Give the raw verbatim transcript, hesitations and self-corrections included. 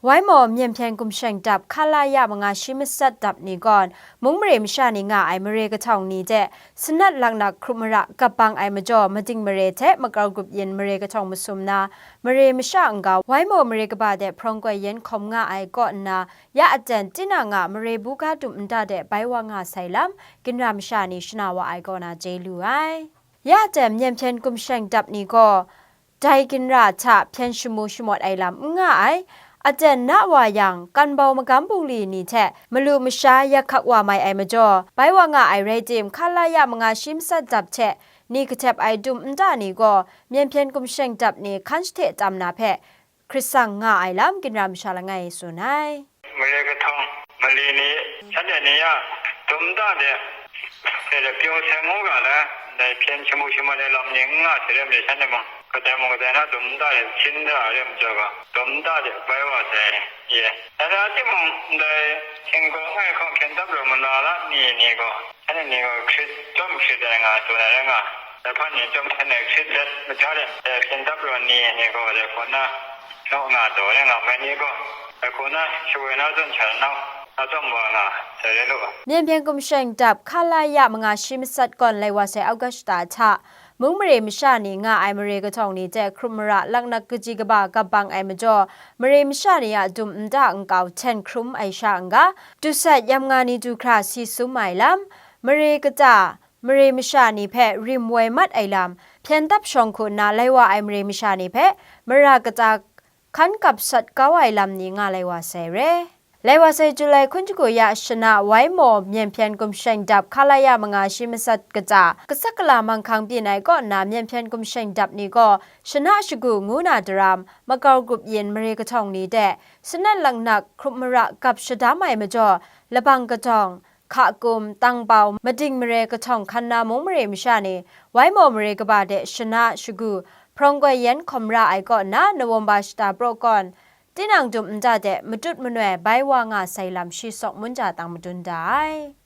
Waimaw Myen Hpyen Gumshaing Dap Khalaya manga shi matsat dap ni gawn, mung mare masha ni nga ai mare kahtawng ni hte sanat laknak hkrup mara gap bang ai majaw, mading mare hte makau grup yin mare kahtawng masum na, mare masha n-ga Waimaw mare kaba de hprawng koi yen hkawm nga ai kaw nna, ya aten tinang a mare buga dum nta de bai wa nga sai lam, ginra masha ni shana wa ai kaw na chye lu ai. Ya aten Myen Hpyen Gumshaing Dap ni gaw, dai ginra hta hpyen shamu shamawt ai lam n nga ai. Aten na wa yang, kanbau magam bungli ni hte malu masha yak hkak wa mai ai majaw, bai wa nga ai rai tim, Khalaya manga shi matsat dap hte ni kahtep ai dum nta ni gaw, Myen Hpyen Gumshaing Dap ni hkan shahte tam na hpe hkrit tsang nga ai lam, ginra masha langai e tsun ai. Mare kahtawng mali ni, shanhte ni a dum nta de, de, de pyaw sai ngu ga la, dai hpyen shamu shamawt ai lam ni n nga sai rem de, shanhte mung kadai mung kadai na dum nta de sin da rem jaw ga, dum nta de bai wa sai ye. Dai na timung, dai htinggaw ngai hkawng hpyen dap raw mala la ni ni gaw, shanhte ni gaw hkrit chyawm hkrit ai nga tsun ai rai nga, dai hpan ni chyawm shanhte hkrit let maja de, dai hpyen dap raw ni ni gaw, dai hkaw na, naw nga taw rai nga mai ni gaw, dai hkaw na shawoi na zawn sha nau, na tsawm wa nga sai rai lu. Myen Hpyen Gumshaing Dap Khalaya manga shi matsat gawn lai wa sai August shata hta, mung mare masha ni nga ai mare kahtawng ni hte hkrup mara laknak kaji kaba gap bang ai majaw, mare masha ni a dum nta nkau hten hkrum ai sha n-ga, dusat yam nga ni du hkra si sum ai lam, mare kata, mare masha ni hpe rim woi mat ai lam, hpyen dap shawng hku nna lai wa ai mare masha ni hpe mara kata hkan kap sat kau ai lam ni nga lai wa sai re. Lai wa sai July hkun shagu ya shana Waimaw Myen Hpyen Gumshaing Dap Khalaya manga shi matsat kata, kasak kala manghkang byin ai kaw nna, Myen Hpyen Gumshaing Dap ni gaw shana shagu ngu na daram, makau grup yin mare kahtawng ni de sanat laknak hkrup mara gap shadam ai majaw, labang katawng, hka kum, tangbau, mading mare kahtawng hkan na mung mare masha ni, Waimaw mare kaba de shana shagu hprawng koi yen hkawm ra ai kaw nna, Nawamba shata praw kawn, tinang dum nta de matut manoi bai wa nga sai lam shi sawk munja tang madun da ai.